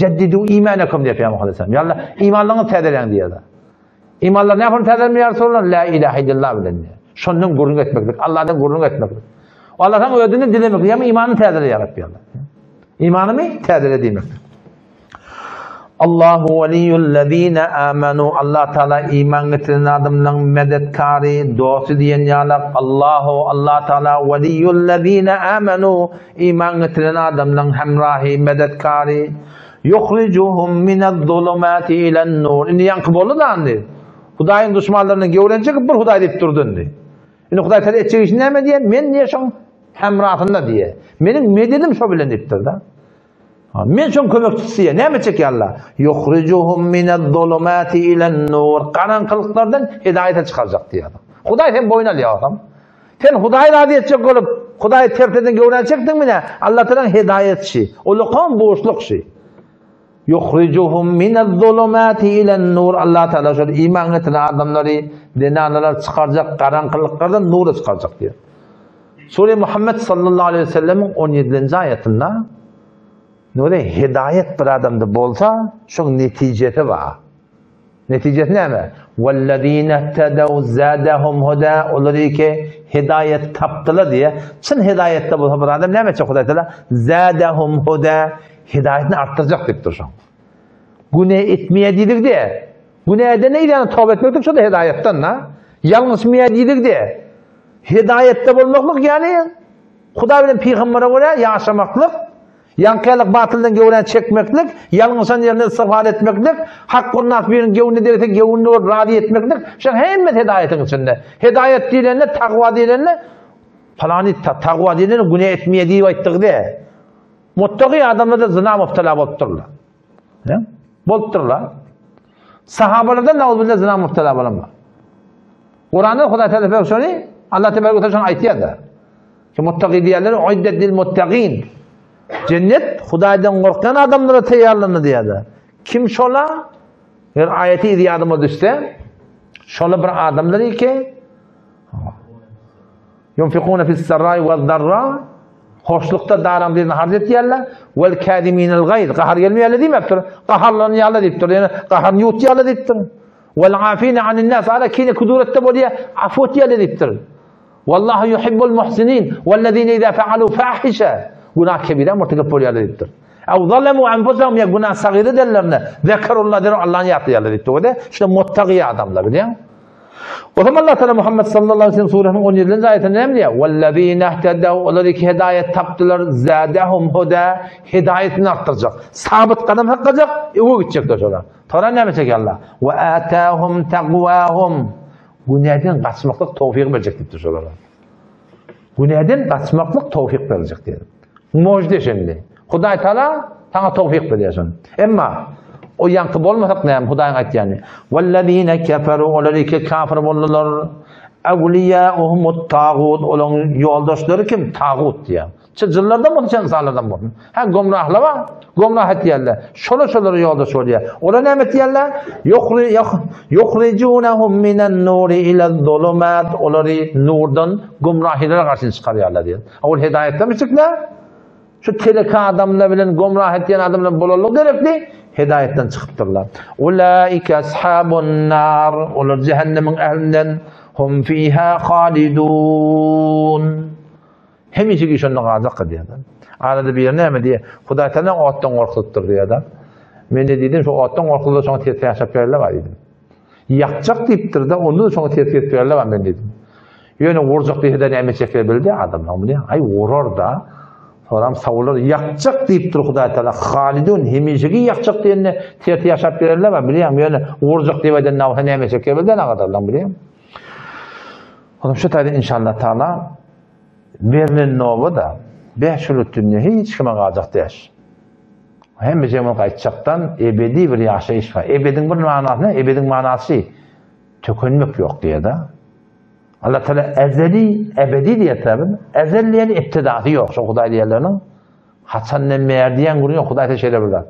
jeddidu imanekum diýip Peygamber aleyhisselam. Ya Allah imanlaryňyzy täzeleň diýýär. Imanlar näme täzelenmeýär Resulullah? La ilahe illallah bilen. Şondan gürrüň etmeklik, Allahdan gürrüň etmeklik. Allahdan özünden dilemek, ýa imanyny täzele ýa Rabbi Allah. Imanymy täzele diýmek. Allahu waliyyul lezine amanu Allah Taala iman getiren adamlaryň medetkary, dosty diýen ýalak. Allahu Allah Taala waliyyul lezine amanu iman getiren adamlaryň hemrahy, medetkary. Yuhrijuhum minez-zulumati ilen-nur. Indi ýaňky boldy da indi. Hudaýyň duşmanlaryndan gewren çekip bir Hudaý diýip durdy indi. Indi Hudaý täze etjek işi näme diýýär? Men diýýär şoň hemrasynda diýýär. Meniň mededim şo bilen diýipdir da. Men şoň kömekçisi diýýär. Näme etjek ýa Allah? Yuhrijuhum minez-zulumati ilen-nur. Garaňkylyklardan hidaýata çykarjak diýýär. Hudaý sen boýun alýar adam. Sen Hudaýy razy etjek bolup, Hudaýy ters eden göwräni çekdiňmi nä? Allatalaň hidaýatçy. Ulukam buşlukçy. Yuhrijuhum minez-zulumati ilen-nur. Allatala şol iman getiren adamlary, zenanalar çykarjak garaňkylyklardan nura çykarjak diýýär. Sure Muhammed sallallahu aleyhi ve sellemiň 17-nji aýatynda Nure hidaýat bir adamda bolsa, şoň netijesi bar. Netijesi näme? Wellezine ihtedew zadahum huda, olar ki hidaýat tapdylar diýe. Çyn hidaýatda bolsa bir adam näme etjek Hudaý Taala? Zadahum huda, hidaýatyny artdyrjak diýip dur şoň. Güne etmeýä diýdik diýe. Güne edene ýa toba etmeklik şo-da hidaýatdan da. Ýalňyşmaýa diýdik diýe. Hidaýatda bolmaklyk ýagny Hudaý bilen pygambere görä ýaşamaklyk Ýaňkyýalyk batyldan göwräni çekmeklik, ýalňyşan ýerinde istigfar etmeklik, hak gurnas biriniň göwnüne degse göwnüni bolup razy etmeklik, şular hemmesi hedaýatyň içinde. Hedaýat diýlende, tagwa diýlende, palany tagwa diýlende günä etmeýär diýip aýtdyk-da. Muttaky adamlar-da zyna mubtala bolupdyrlar. Ýa? Bolupdyrlar. Sahabalardan nauzubilla zyna mubtala bolan bar. Kuranda Hudaý Teala şony Allah tebaraka taala şony aýtýar-da. Ki muttaki diýenler uiddet lil muttaqin. Jennet Hudaýdan gorkýan adamlara taýýarlandy diýýär. Kim şola? Eger aýaty yz ýadyma düşse, şola bir adamlar ki Yunfikuna fis sarrai we darra hoşlukda daran birini harç etýärler. Wel kaziminel gaýz gahar gelmeýärler diýmekdir. Gaharlanýarlar diýipdir. Ýöne gaharyny ýutýarlar diýipdir. Wel afina anin nas ala kine kuduretde bolýar, afu etýärler diýipdir. Wallahu yuhibbul muhsinin wellezine iza faalu fahisha günah kebire murtekep bolýarlar diýipdir. Aw zalemu anfusahum ya günah sagyr edenlerine zekerullah diýip Allahny ýatlaýarlar diýipdir. Öde şular muttaki adamlar bilýäň. O zaman Allah Teala Muhammed sallallahu aleyhi ve sellem suresiniň 17-nji aýatynda näme diýýär? Wellezine ihtedew olar ki hidaýat tapdylar, zadahum huda hidaýatyny artdyrjak. Sabyt gadam saklajak, öňe gitjekler şolar. Sonra näme çekýär Allah? Ve atahum taqwahum Günäden gaçmaklyk towfygy berjek diýipdir şolara. Günäden gaçmaklyk towfyk berjek diýdi. Mojde şindi. Hudaý Taala saňa towfyk berýär şony. Emma o ýaňky bolmasak näme Hudaýyň aýtýany? Wallazina kafaru olar ki kafir boldular. Awliýauhumut tagut olaryň ýoldaşlary kim? Tagut diýýär. Çy jynlardan bolsun, çy ynsanlardan bolsun. Ha gomrahlar bar, gomrah etýärler. Şolar şolara ýoldaş bolýar. Olar näme etýärler? Ýuhri ýuhrijunahum minen nuri ila zulumat. Olary nurdan gomrahylara garşy çykarýarlar diýär. Ol hidaýatdan çyklar. Şu teleke adamlar bilen gomrah etýän adamlar bolanlyk gerekli hidaýatdan çykypdyrlar. Ulaika ashabun nar. Olar jehennemiň ählinden hum fiha halidun. Hemişe şonda galjak diýýär. Arada bir näme diýýär? Hudaý Taala otdan gorkuzypdyr diýýär. Men de diýdim, şu otdan gorkuzsa şoňa ters ýaşap berler bar diýdim. Ýakjak diýipdir-de, onda şoňa ters gelip berler bar men diýdim. Ýöne urjak diýse-de näme etjekleri bildi adamlar. Muny aý urar-da. Soram sawlar ýakjak diýipdir Hudaý Taala. Halidun hemişeki ýakjak diýende ters ýaşap bererler bar bilýäňmi? Ýöne urjak diýip aýdan näme näme etjekleri bildi adamlar bilýäňmi? Onuň şu taýda inşallah taala Berlen noba-da bäş ýyllyk dünýe hiç kime galjak däş. Hemmejigimiz gaýtjakdan ebedi bir ýaşaýyş bar. Ebediň bir manasy näme? Ebediň manasy tökenmek ýok diýýär-de. Allah Teala ezeli, ebedi diýýär tabi. Ezel diýeni ibtidasy ýok. Şo Hudaý diýenleriniň haçandan bäri diýen gürrüň ýok. Hudaý şeýle bir zat.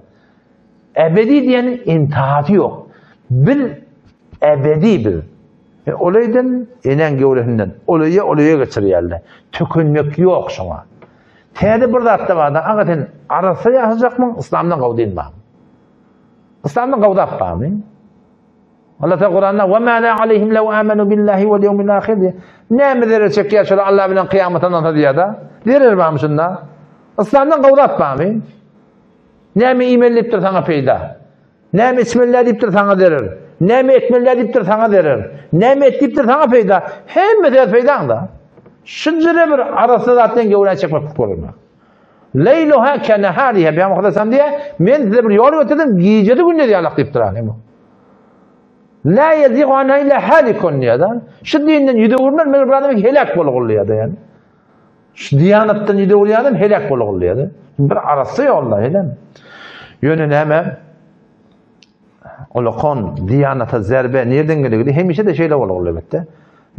Ebedi diýeni intihasy ýok. Biz ebedi biz. E, Oleýden eneň göwresinden oleýe oleýe geçirýärler. Tükenmek ýok şoňa. Täze bir zat da bar-da, aga sen arassa ýaşajakmyň, yslamdan gowy din barmy? Yslamdan gowy zat barmy? Allah Teala Kuranda we ma la aleyhim law amanu billahi wal yawmil ahir diýär. Näme zerer çekýär şolar Allah bilen kyýamata ynansa diýär-de. Zerer barmy şunda? Yslamdan gowy zat barmy? Näme iýmeli diýipdir saňa peýda? Näme içmeli diýipdir saňa zerer. Näme etmeli diýipdir saňa zerer. Näme et diýipdir saňa peýda. Hemme zat peýdaňda. Şunjere bir arassa zatdan göwrä çekmek bolarmy? Leýluha kenehariha. Peygamber Aleyhisselam diýýär, men size bir ýol getirdim, gijesi gündiz ýalak diýip duran. La yezigu anha illa halikun diýýär. Şu dinden ýüz öwürmez, meger bir adam helak bolgul diýýär ýani. Şu diýanatdan ýüz öwürýän adam helak bolgul diýýär. Bir arassa ýolda, helem. Ýöne näme? Ulakon diýanata zerbe nirden gelegdi? Hemişe-de şeýle bolgul elbetde.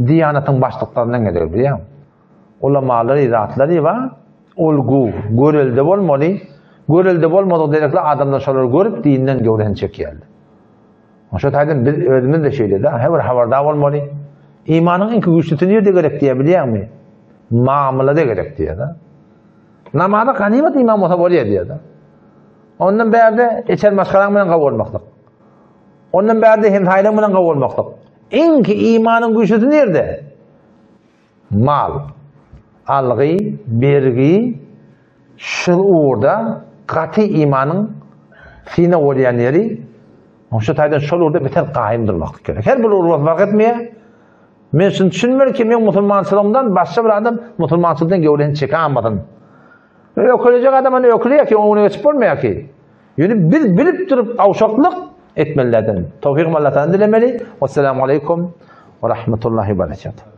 Diýanatyň başlyklaryndan gelegdi, bilýäňmi? Ulamalary, zatlary bar. Olgu, görelde bolmaly. Görelde bolmadyk derekli adamlar şolary görüp dinden göwresini çekýärler. Şo taýdan biz özümiz-de şeýle-de, her bir habardar bolmaly. Imanyň iň güýçlüsi nirde gerek diýýär bilýäňmi? Mamlada gerek diýýär-de. Namaza ganymat iman bolsa bolýar diýýär-de. Ondan bärde içer maşgalaň bilen gawy bolmaklyk. Ondan bärde hemsaýlaň bilen gawy bolmaklyk. Iň ki imanyň güýçlüsi nirde? Mal, algy, bergi şu ugurda gaty imanyň synag bolýan ýeri, şu taýdan şol ugurda beter gaýym durmaklyk gerek. Her bir ugur fark etmeýär. Men şuny düşünmeli ki, men musulmançylygymdan başga bir adam musulmançylykdan göwresini çeke almasyn. Ökülejek adam ony ökülýär ki, oňuna geçip bolmaýar ki. Ýöne biz bilip durup gawşaklyk etmelilerden. Towfygym Allahdan dilemeli. Wassalamu aleýkum we rahmetullahi we berekatuh.